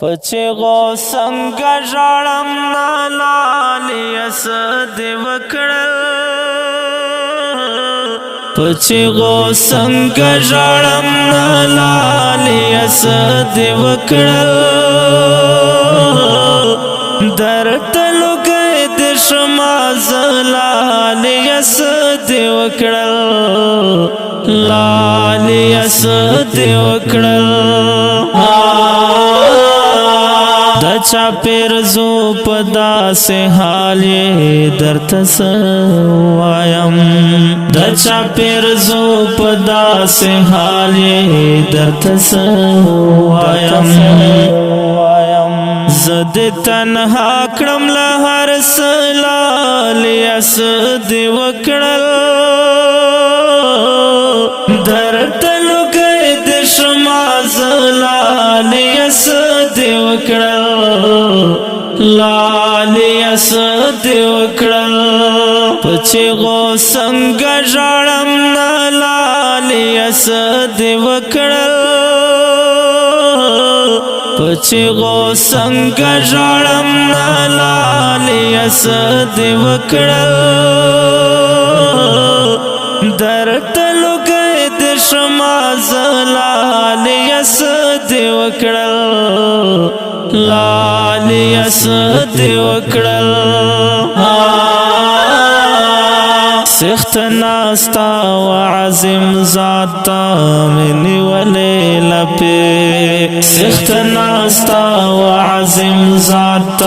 پچغو څنګه ژړم لالی اس دی وکړل، پچغو څنګه ژړم لالی اس دی وکړل، درته لګې د شما زلال یس دی وکړل، لال یس دی وکړل۔ د چا پیرزو په داسې حال درته وایم، د چا پیرزو په داسې حال درته وایم۔ زد تنها کړم له هر سلال یس دی وکړل، درته لګې د شما زلال یس دی وکړل، لال یس دی وکړل۔ پچغو څنګه ژړم لال یس دی وکړل، پچغو څنګه ژړم لال یس دی وکړل، درته لګې د شما زلال یس دی وکړل، لال یس دی وکړل۔ سخت ناستا وعظم ذات منی ولې لپه، سخت ناستا وعظم ذات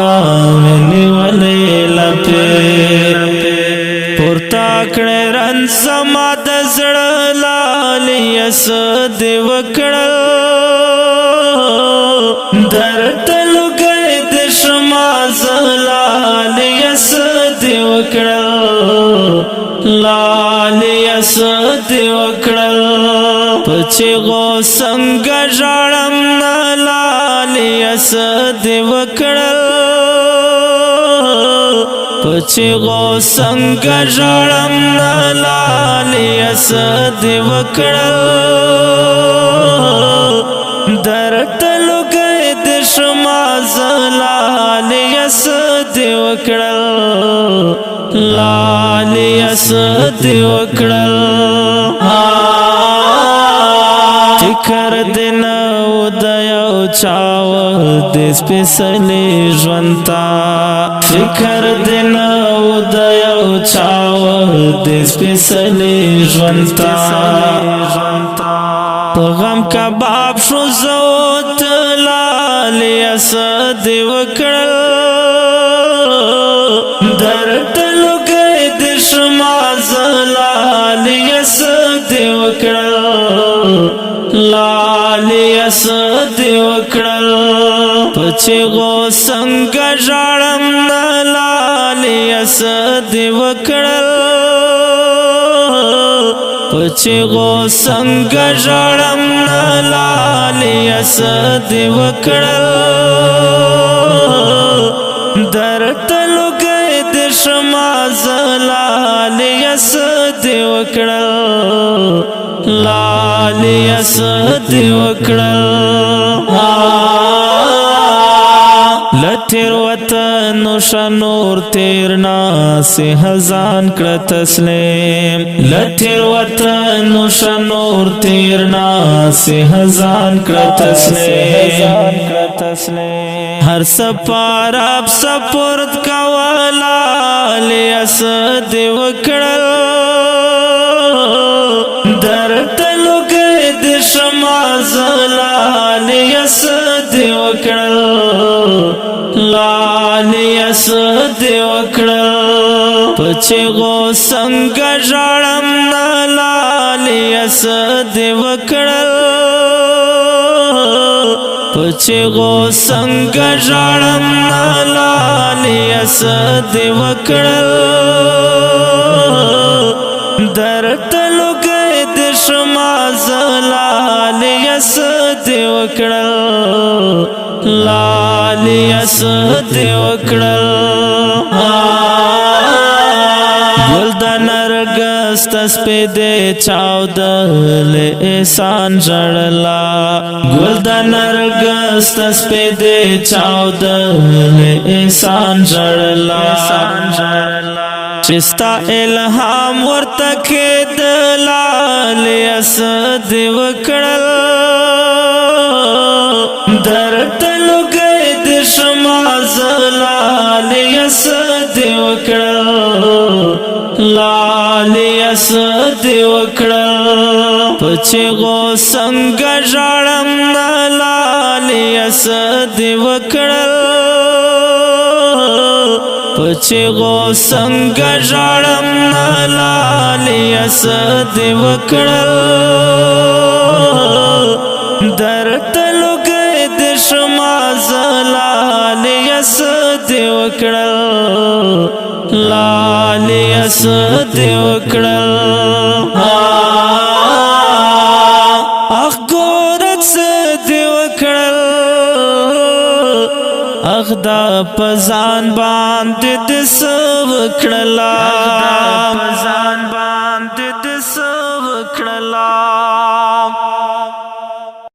منی ولې لپه، پورتا کړه رن زما د زړه لال یس دی وکړل، درته لګې د شما زلال یس دی وکړل، لال یس دی وکړل۔ پچغو څنګه ژړم لال یس دی وکړل، پچغو څنګه ژړم لال یس دی وکړل، درته لګې د شما زلال یس دی وکړل، لال یس دی وکړل۔ فکر دین او د یو چاو د سپېڅلې ژوند، فکر دین او د یو چاو د سپېڅلې ژوند، په غم کباب شو زوت لال یس دی وکړل، درته لګې د شما زلال یس دی وکړل، لال یس دی وکړل۔ پچغو څنګه ژړم لال یس دی وکړل، پچغو څنګه ژړم لال یس دی وکړل، درته لګې د شما زلال یس دی وکړل، لال یس دی وکړل۔ لتیر وطن شنور تیر ناس هزان کړه تسلیم، لتیر وطن شنور تیر ناس هزان کړه تسلیم۔ هر سپار اب سپورت کوالا لیس دی وکړل، درته لګې د شما زلال یس دی وکړل، لال یس دی وکړل۔ پچغو څنګه ژړم لال یس دی وکړل، پچغو څنګه ژړم لال یس دی وکړل، درته لګې د شما زلال یس دی وکړل، لال یس دی وکړل۔ ګل د نرګس سپې دې چاودل احسان جړلا، ګل د نرګس سپې دې چاودل احسان جړلا۔ چستا الهام ورته کې دلال اس دی وکړل، درته لګې د شما زلال اس دی وکړل، لال اس دی وکړل۔ پچې غو څنګه ژړم لال اس دی وکړل، پچې غو څنګه ژړم لال اس دی وکړل، درته لګې د شما زلال اس دی وکړل، لال اس دی وکړل۔ اخ ګورت دی وکړل، اخ دا پزان باندې د سو وکړلا، پزان باندې د سو وکړلا۔